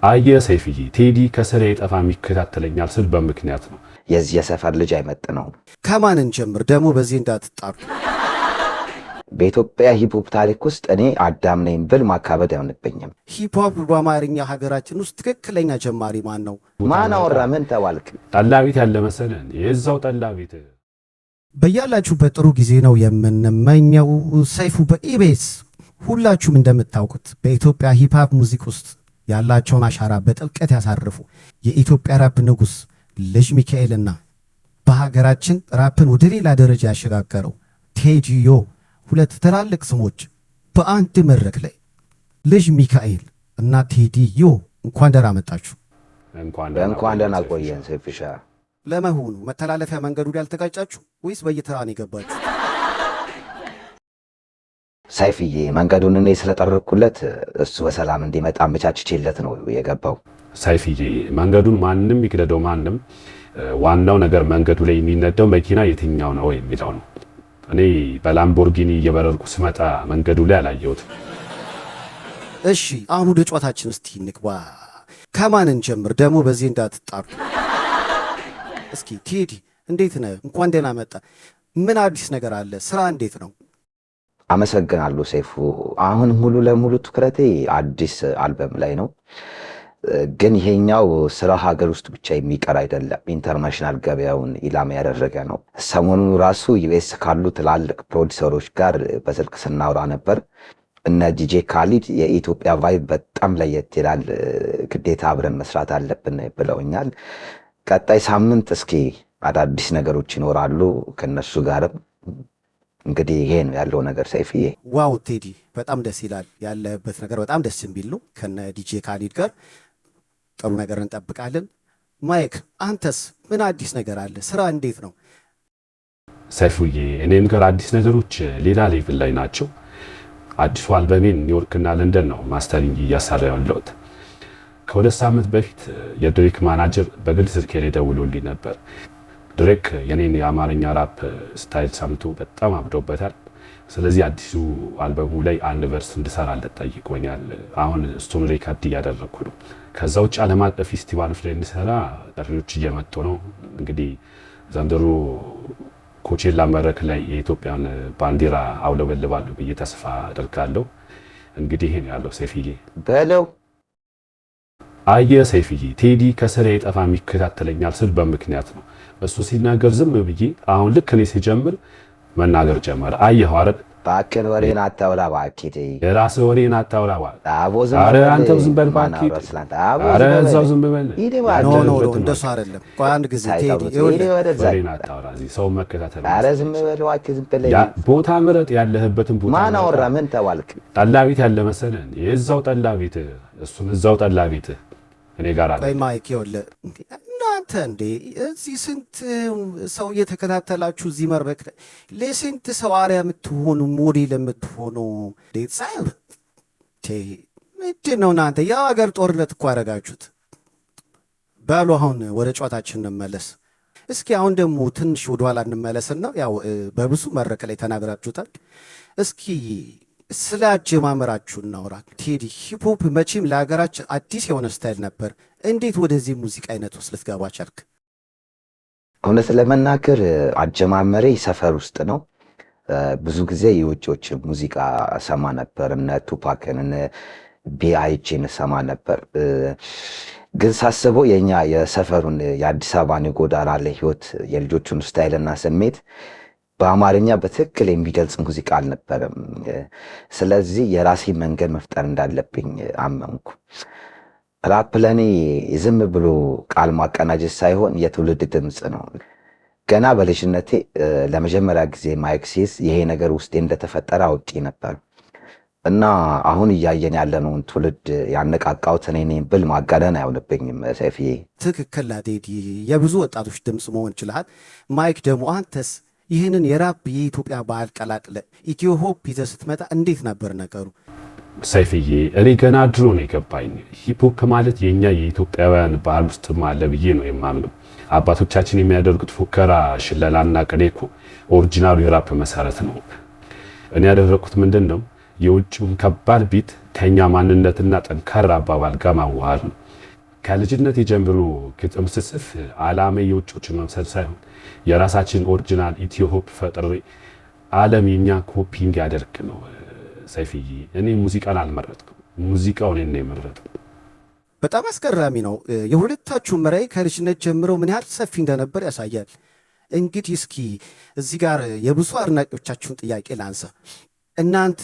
አየ ሰይፍዬ፣ ቴዲ ከስሬ የጠፋም ይከታተለኛል ስል በምክንያት ነው። የዚህ የሰፈር ልጅ አይመጥነውም። ከማን እንጀምር ደግሞ? በዚህ እንዳትጣሉ። በኢትዮጵያ hip hop ታሪክ ውስጥ እኔ አዳም ነኝ ብል ማካበድ አይሆንብኝም። Hip hop በአማርኛ ሀገራችን ውስጥ ትክክለኛ ጀማሪ ማን ነው? ማን አወራ? ምን ተባልክ? ጠላ ቤት ያለ መሰለን የዛው ጠላ ቤት። በያላችሁበት ጥሩ ጊዜ ነው የምንመኘው። ሰይፉ በኢቢኤስ። ሁላችሁም እንደምታውቁት በኢትዮጵያ hip hop music ውስጥ ያላቸውን አሻራ በጥልቀት ያሳረፉ የኢትዮጵያ ራፕ ንጉሥ ልጅ ሚካኤልና በሀገራችን ራፕን ወደ ሌላ ደረጃ ያሸጋገረው ቴዲዮ፣ ሁለት ትላልቅ ስሞች በአንድ መድረክ ላይ። ልጅ ሚካኤል እና ቴዲዮ፣ እንኳን ደህና መጣችሁ። እንኳን እንኳን ደህና ቆየን ሰይፍሻ። ለመሆኑ መተላለፊያ መንገዱ ላይ አልተጋጫችሁ ወይስ በየተራ ነው የገባችሁ? ሰይፍዬ፣ መንገዱን እኔ ስለጠረኩለት እሱ በሰላም እንዲመጣ አመቻችቼለት ነው የገባው። ሰይፍዬ፣ መንገዱን ማንም ይቅደደው ማንም፣ ዋናው ነገር መንገዱ ላይ የሚነዳው መኪና የትኛው ነው የሚለው ነው። እኔ በላምቦርጊኒ እየበረርኩ ስመጣ መንገዱ ላይ አላየሁትም። እሺ፣ አሁን ወደ ጨዋታችን እስቲ እንግባ። ከማን እንጀምር ደግሞ? በዚህ እንዳትጣሉ። እስኪ ቴዲ፣ እንዴት ነህ? እንኳን ደህና መጣ። ምን አዲስ ነገር አለ? ስራ እንዴት ነው? አመሰግናለሁ ሰይፉ። አሁን ሙሉ ለሙሉ ትኩረቴ አዲስ አልበም ላይ ነው። ግን ይሄኛው ስራ ሀገር ውስጥ ብቻ የሚቀር አይደለም። International ገበያውን ኢላማ ያደረገ ነው። ሰሞኑን ራሱ US ካሉ ትላልቅ ፕሮዲሰሮች ጋር በስልክ ስናወራ ነበር። እነ ዲጄ ካሊድ የኢትዮጵያ vibe በጣም ለየት ይላል፣ ግዴታ አብረን መስራት አለብን ብለውኛል። ቀጣይ ሳምንት እስኪ አዳዲስ ነገሮች ይኖራሉ ከነሱ ጋርም። እንግዲህ ይሄ ነው ያለው ነገር ሰይፍዬ። Wow ቴዲ፣ በጣም ደስ ይላል። ያለበት ነገር በጣም ደስ የሚል ነው። ከነ ዲጄ ካሊድ ጋር ጥሩ ነገር እንጠብቃለን። ማይክ፣ አንተስ ምን አዲስ ነገር አለ? ስራ እንዴት ነው? ሰይፉዬ፣ እኔም ጋር አዲስ ነገሮች ሌላ level ላይ ናቸው። አዲሱ አልበሜን ኒውዮርክና ለንደን ነው mastering እያሰራ ያለሁት። ከ2 ሳምንት በፊት የድሬክ ማናጀር በግል ስልኬ ላይ ደውሎልኝ ነበር። ድሬክ የኔን የአማርኛ rap style ሰምቶ በጣም አብዶበታል። ስለዚህ አዲሱ አልበሙ ላይ አንድ verse እንድሰራለት ጠይቆኛል። አሁን እሱን record እያደረግኩ ነው። ከዛ ውጭ ዓለም አቀፍ ፌስቲቫሎች ላይ እንድሰራ ጥሪዎች እየመጡ ነው። እንግዲህ ዘንድሮ ኮቼላ መድረክ ላይ የኢትዮጵያን ባንዲራ አውለበልባለሁ ብዬ ተስፋ አደርጋለሁ። እንግዲህ ይሄን ያለው ሰይፍዬ። በለው። አየ ሰይፍዬ፣ ቴዲ ከስሬ የጠፋም ይከታተለኛል ስል በምክንያት ነው። እሱ ሲናገር ዝም ብዬ፣ አሁን ልክ እኔ ሲጀምር መናገር ጀመረ። አየኸው አይደል? እባክህን ወሬን አታውራ እባክህ። የራስህ ወሬን አታውራ። አቦ ዝም ኧረ በል። አንተም ዝም በል ማን እባክህ። አወራ ስላንተ? አቦ ኧረ ዝም በል። እዛው ዝም በል። ሂድ No እባክህ። No no፣ ያለህበትን እንደሱ አይደለም። ቆይ አንድ ጊዜ ቴዲ፣ ሳይጠሩት ሂድ ይኸውልህ ወደዛ። ወሬን አታውራ። እዚህ ሰው መከታተል ኧረ ዝም በል እባክህ፣ ዝም በል። ቦታ ምረጥ፣ ያለህበትን ቦታ ማን ምረጥ። አወራ? ምን ተባልክ? ጠላ ቤት ያለ መሰለህ? የዛው ጠላ ቤት፣ እሱን እዛው ጠላ ቤት እኔ ጋር አለ። ቆይ ማይክ፣ ይኸውልህ፣ እናንተ እንዴ እዚህ ስንት ሰው እየተከታተላችሁ፣ እዚህ መድረክ ላይ ለስንት ሰው አርአያ የምትሆኑ፣ ሞዴል የምትሆኑ፣ ምንድን ነው እናንተ? የሀገር ጦርነት እኮ አደረጋችሁት። በሉ አሁን ወደ ጨዋታችን እንመለስ። እስኪ አሁን ደግሞ ትንሽ ወደኋላ እንመለስና ያው በብዙ መድረክ ላይ ተናግራችሁታል። እስኪ ስለ አጀማመራችሁ እናውራ። ቴዲ፣ hip hop መቼም ለሀገራችን አዲስ የሆነ style ነበር። እንዴት ወደዚህ ሙዚቃ አይነት ውስጥ ልትገባ ቻልክ? እውነት ለመናገር አጀማመሬ ሰፈር ውስጥ ነው። ብዙ ጊዜ የውጭዎች ሙዚቃ ሰማ ነበር። እነ ቱፓክን፣ እነ ቢአይጂን ሰማ ነበር። ግን ሳስበው የኛ የሰፈሩን፣ የአዲስ አበባን የጎዳና ላይ ህይወት፣ የልጆቹን style ና ስሜት በአማርኛ በትክክል የሚገልጽ ሙዚቃ አልነበረም። ስለዚህ የራሴ መንገድ መፍጠር እንዳለብኝ አመንኩ። ራፕ ለእኔ ዝም ብሎ ቃል ማቀናጀት ሳይሆን የትውልድ ድምፅ ነው። ገና በልጅነቴ ለመጀመሪያ ጊዜ mic ሲይዝ ይሄ ነገር ውስጤ እንደተፈጠረ አውቄ ነበር እና አሁን እያየን ያለነውን ትውልድ ያነቃቃሁት እኔ ነኝ ብል ማጋነን አይሆንብኝም ሰይፍዬ። ትክክል ቴዲ፣ የብዙ ወጣቶች ድምፅ መሆን ችለሃል። ማይክ ደግሞ አንተስ ይህንን የራፕ የኢትዮጵያ ባህል ቀላቅለ ኢትዮ ሆፕ ይዘህ ስትመጣ እንዴት ነበር ነገሩ? ሰይፍዬ፣ እኔ ገና ድሮ ነው የገባኝ። Hip hop ማለት የኛ የኢትዮጵያውያን ባህል ውስጥም አለ ብዬ ነው የማምነው። አባቶቻችን የሚያደርጉት ፉከራ፣ ሽለላና ቅኔ እኮ original ኡ የራፕ መሰረት ነው። እኔ ያደረግኩት ምንድን ነው? የውጭውን ከባድ beat ከኛ ማንነትና ጠንካራ አባባል ጋር ማዋሃድ ነው። ከልጅነት ጀምሮ ግጥም ስጽፍ ዓላማዬ የውጮችን መምሰል ሳይሆን የራሳችን original ኢትዮሆፕ ፈጥሬ ዓለም የኛ ኮፒ እንዲያደርግ ነው። ሰይፍዬ፣ እኔ ሙዚቃን አልመረጥኩም፣ ሙዚቃው እኔን ነው የመረጠው። በጣም አስገራሚ ነው። የሁለታችሁም ራዕይ ከልጅነት ጀምሮ ምን ያህል ሰፊ እንደነበር ያሳያል። እንግዲህ እስኪ እዚህ ጋር የብዙ አድናቂዎቻችሁን ጥያቄ ላንሳ። እናንተ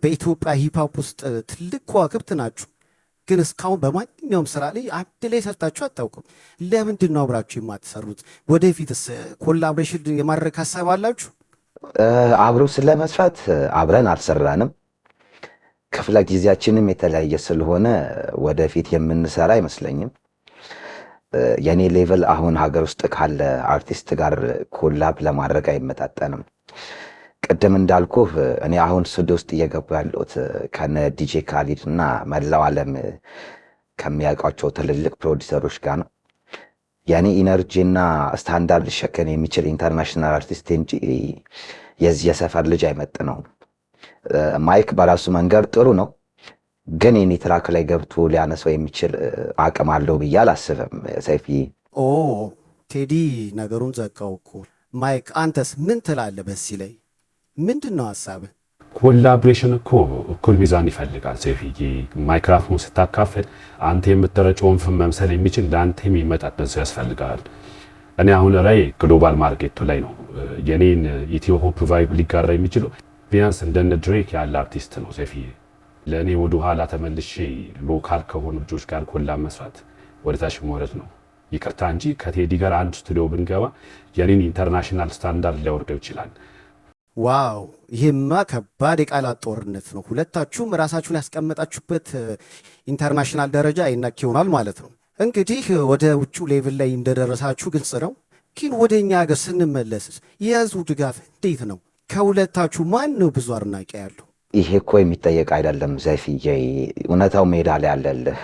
በኢትዮጵያ hip hop ውስጥ ትልቅ ከዋክብት ናችሁ፣ ግን እስካሁን በማንኛውም ስራ ላይ አንድ ላይ ሰርታችሁ አታውቁም። ለምንድን ነው አብራችሁ የማትሰሩት? ወደፊትስ collaboration የማድረግ ሀሳብ አላችሁ? አብሮ ስለመስራት አብረን አልሰራንም። ክፍለ ጊዜያችንም የተለያየ ስለሆነ ወደፊት የምንሰራ አይመስለኝም። የኔ level አሁን ሀገር ውስጥ ካለ አርቲስት ጋር collab ለማድረግ አይመጣጠንም። ቅድም እንዳልኩህ እኔ አሁን ስቱዲዮ ውስጥ እየገቡ ያለሁት ከነ ዲጄ ካሊድ እና መላው ዓለም ከሚያውቋቸው ትልልቅ ፕሮዲሰሮች ጋር ነው። የኔ energy እና ስታንዳርድ ሊሸከም የሚችል international አርቲስት እንጂ የዚህ የሰፈር ልጅ አይመጥነውም። ማይክ በራሱ መንገድ ጥሩ ነው፣ ግን የኔ track ላይ ገብቶ ሊያነሳው የሚችል አቅም አለው ብዬ አላስብም። ሰይፊ። ኦ ቴዲ፣ ነገሩን ዘጋው እኮ። ማይክ፣ አንተስ ምን ትላለህ? በዚህ ላይ ምንድን ነው ሀሳብህ? Collaboration እኮ እኩል ሚዛን ይፈልጋል። ሰይፍዬ፣ ማይክራፎን ስታካፍል አንተ የምትረጨውን ፍም መምሰል የሚችል ለአንተ የሚመጣጠን ሰው ያስፈልጋል። እኔ አሁን ላይ global market ኡ ላይ ነው። የኔን ኢትዮ ሆፕ vibe ሊጋራ የሚችለው ቢያንስ እንደነ ድሬክ ያለ አርቲስት ነው። ሰይፍዬ፣ ለእኔ ወደ ኋላ ተመልሼ local ከሆኑ ልጆች ጋር collab መስራት ወደ ታች መውረድ ነው። ይቅርታ እንጂ ከቴዲ ጋር አንድ ስቱዲዮ ብንገባ የኔን international standard ሊያወርደው ይችላል። Wow፣ ይሄማ ከባድ የቃላት ጦርነት ነው። ሁለታችሁም ራሳችሁን ያስቀመጣችሁበት international ደረጃ አይነኬ ይሆናል ማለት ነው። እንግዲህ ወደ ውጩ level ላይ እንደደረሳችሁ ግልጽ ነው። ግን ወደ እኛ ሀገር ስንመለስስ የህዝቡ ድጋፍ እንዴት ነው? ከሁለታችሁ ማን ነው ብዙ አድናቂ ያለው? ይሄ እኮ የሚጠየቅ አይደለም ሰይፍዬ፣ እውነታው ሜዳ ላይ ያለልህ።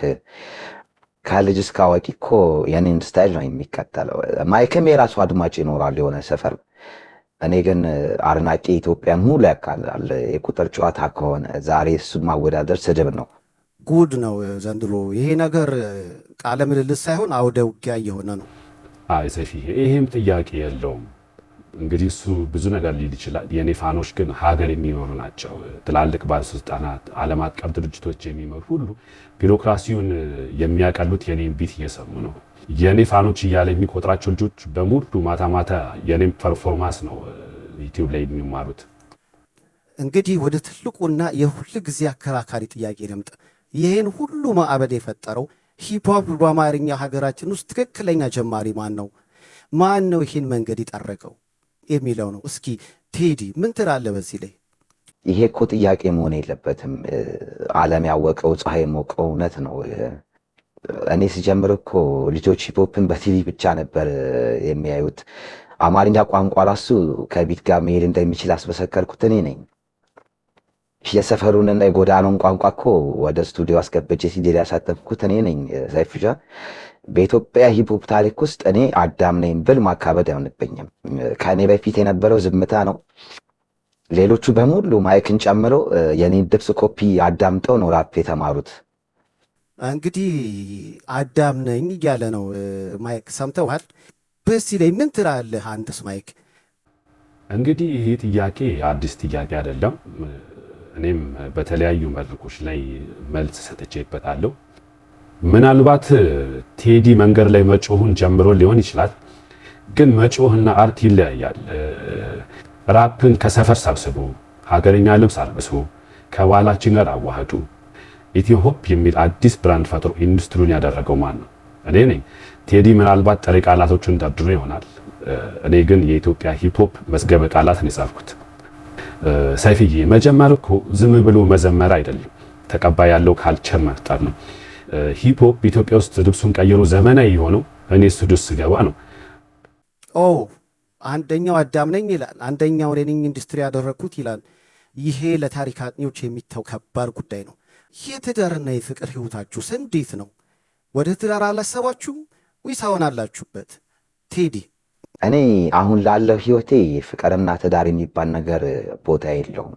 ከልጅ እስከ አዋቂ እኮ የኔን style ነው የሚከተለው። ማይክም የራሱ አድማጭ ይኖራል የሆነ ሰፈር። እኔ ግን አድናቂ ኢትዮጵያን ሙሉ ያካልላል። የቁጥር ጨዋታ ከሆነ ዛሬ እሱን ማወዳደር ስድብ ነው። ጉድ ነው ዘንድሮ። ይሄ ነገር ቃለ ምልልስ ሳይሆን አውደ ውጊያ እየሆነ ነው። አይ ሰይፍዬ፣ ይሄም ጥያቄ የለውም። እንግዲህ እሱ ብዙ ነገር ሊል ይችላል። የኔ fan ኦች ግን ሀገር የሚመሩ ናቸው። ትላልቅ ባለስልጣናት፣ ዓለም አቀፍ ድርጅቶች የሚመሩ ሁሉ ቢሮክራሲውን የሚያቀሉት የኔን beat እየሰሙ ነው። የኔ fan ኦች እያለ የሚቆጥራቸው ልጆች በሙሉ ማታ ማታ የኔን performance ነው ዩቲዩብ ላይ የሚማሩት። እንግዲህ ወደ ትልቁና የሁል ጊዜ አከራካሪ ጥያቄ ልምጣ። ይህን ሁሉ ማዕበል የፈጠረው hip hop በአማርኛ ሀገራችን ውስጥ ትክክለኛ ጀማሪ ማን ነው? ማን ነው ይህን መንገድ የጠረገው የሚለው ነው። እስኪ ቴዲ፣ ምን ትላለህ በዚህ ላይ? ይሄ እኮ ጥያቄ መሆን የለበትም። ዓለም ያወቀው ፀሐይ የሞቀው እውነት ነው። እኔ ስጀምር እኮ ልጆች hip hop ን በ TV ብቻ ነበር የሚያዩት። አማርኛ ቋንቋ ራሱ ከ beat ጋር መሄድ እንደሚችል ያስመሰከርኩት እኔ ነኝ። የሰፈሩንና የጎዳናውን ቋንቋ እኮ ወደ ስቱዲዮ አስገብቼ ሲዲ ላይ ያሳተምኩት እኔ ነኝ። ሰይፍሻ፣ በኢትዮጵያ hip hop ታሪክ ውስጥ እኔ አዳም ነኝ ብል ማካበድ አይሆንብኝም። ከእኔ በፊት የነበረው ዝምታ ነው። ሌሎቹ በሙሉ ማይክን ጨምሮ የኔን ድምፅ ኮፒ አዳምጠው ነው ራፕ የተማሩት። እንግዲህ አዳም ነኝ እያለ ነው ማይክ፣ ሰምተዋል። በዚህ ላይ ምን ትላለህ አንተስ ማይክ? እንግዲህ ይህ ጥያቄ አዲስ ጥያቄ አይደለም። እኔም በተለያዩ መድረኮች ላይ መልስ ሰጥቼበታለሁ። ምናልባት ቴዲ መንገድ ላይ መጮሁን ጀምሮ ሊሆን ይችላል። ግን መጮህና art ይለያያል። ራፕን ከሰፈር ሰብስቦ፣ ሀገረኛ ልብስ አልብሶ፣ ከባህላችን ጋር አዋህዶ ኢትዮሆፕ የሚል አዲስ brand ፈጥሮ ኢንዱስትሪውን ያደረገው ማን ነው? እኔ ነኝ። ቴዲ ምናልባት ጥሬ ቃላቶቹን ደርድሮ ይሆናል። እኔ ግን የኢትዮጵያ hip hop መዝገበ ቃላት ነው የጻፍኩት። ሰይፍዬ፣ መጀመር እኮ ዝም ብሎ መዘመር አይደለም፣ ተቀባይ ያለው culture መፍጠር ነው። Hip hop ኢትዮጵያ ውስጥ ልብሱን ቀይሮ ዘመናዊ የሆነው እኔ ስቱዲዮ ስገባ ነው። ኦ፣ አንደኛው አዳም ነኝ ይላል፣ አንደኛው እኔ ነኝ ኢንዱስትሪ ያደረግኩት ይላል። ይሄ ለታሪክ አጥኚዎች የሚተው ከባድ ጉዳይ ነው። የትዳርና የፍቅር ህይወታችሁስ እንዴት ነው? ወደ ትዳር አላሰባችሁም ወይስ አሁን አላችሁበት? ቴዲ። እኔ አሁን ላለው ህይወቴ ፍቅርና ትዳር የሚባል ነገር ቦታ የለውም።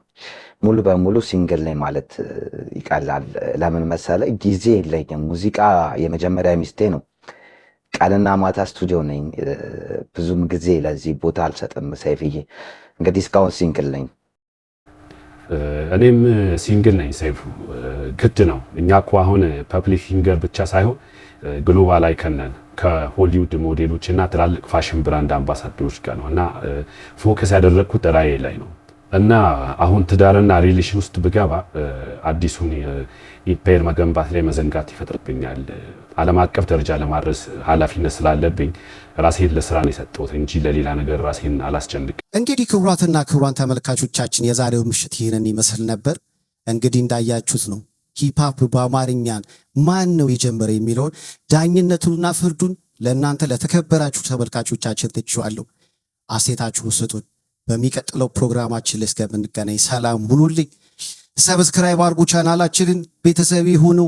ሙሉ በሙሉ single ነኝ ማለት ይቀላል። ለምን መሰለ? ጊዜ የለኝም። ሙዚቃ የመጀመሪያ ሚስቴ ነው። ቀንና ማታ ስቱዲዮ ነኝ። ብዙም ጊዜ ለዚህ ቦታ አልሰጥም። ሰይፍዬ፣ እንግዲህ እስካሁን single ነኝ። እኔም single ነኝ ሰይፉ። ግድ ነው። እኛ እኮ አሁን public figure ብቻ ሳይሆን global icon ነን፣ ከሆሊውድ ሞዴሎች እና ትላልቅ fashion brand አምባሳደሮች ጋር ነው እና focus ያደረግኩት ራዕዬ ላይ ነው እና አሁን ትዳርና relation ውስጥ ብገባ አዲሱን empire መገንባት ላይ መዘንጋት ይፈጥርብኛል። ዓለም አቀፍ ደረጃ ለማድረስ ኃላፊነት ስላለብኝ ራሴን ለስራ ነው የሰጠሁት እንጂ ለሌላ ነገር ራሴን አላስጨንቅም። እንግዲህ ክቡራትና ክቡራን ተመልካቾቻችን፣ የዛሬው ምሽት ይህንን ይመስል ነበር። እንግዲህ እንዳያችሁት ነው፣ hip hop በአማርኛን ማን ነው የጀመረ የሚለውን ዳኝነቱንና ፍርዱን ለእናንተ ለተከበራችሁ ተመልካቾቻችን ትቼዋለሁ። አስተያየታችሁን ስጡን። በሚቀጥለው ፕሮግራማችን ላይ እስከምንገናኝ ሰላም ሁኑልኝ። Subscribe አድርጉ ቻናላችንን፣ ቤተሰብ ይሁኑ።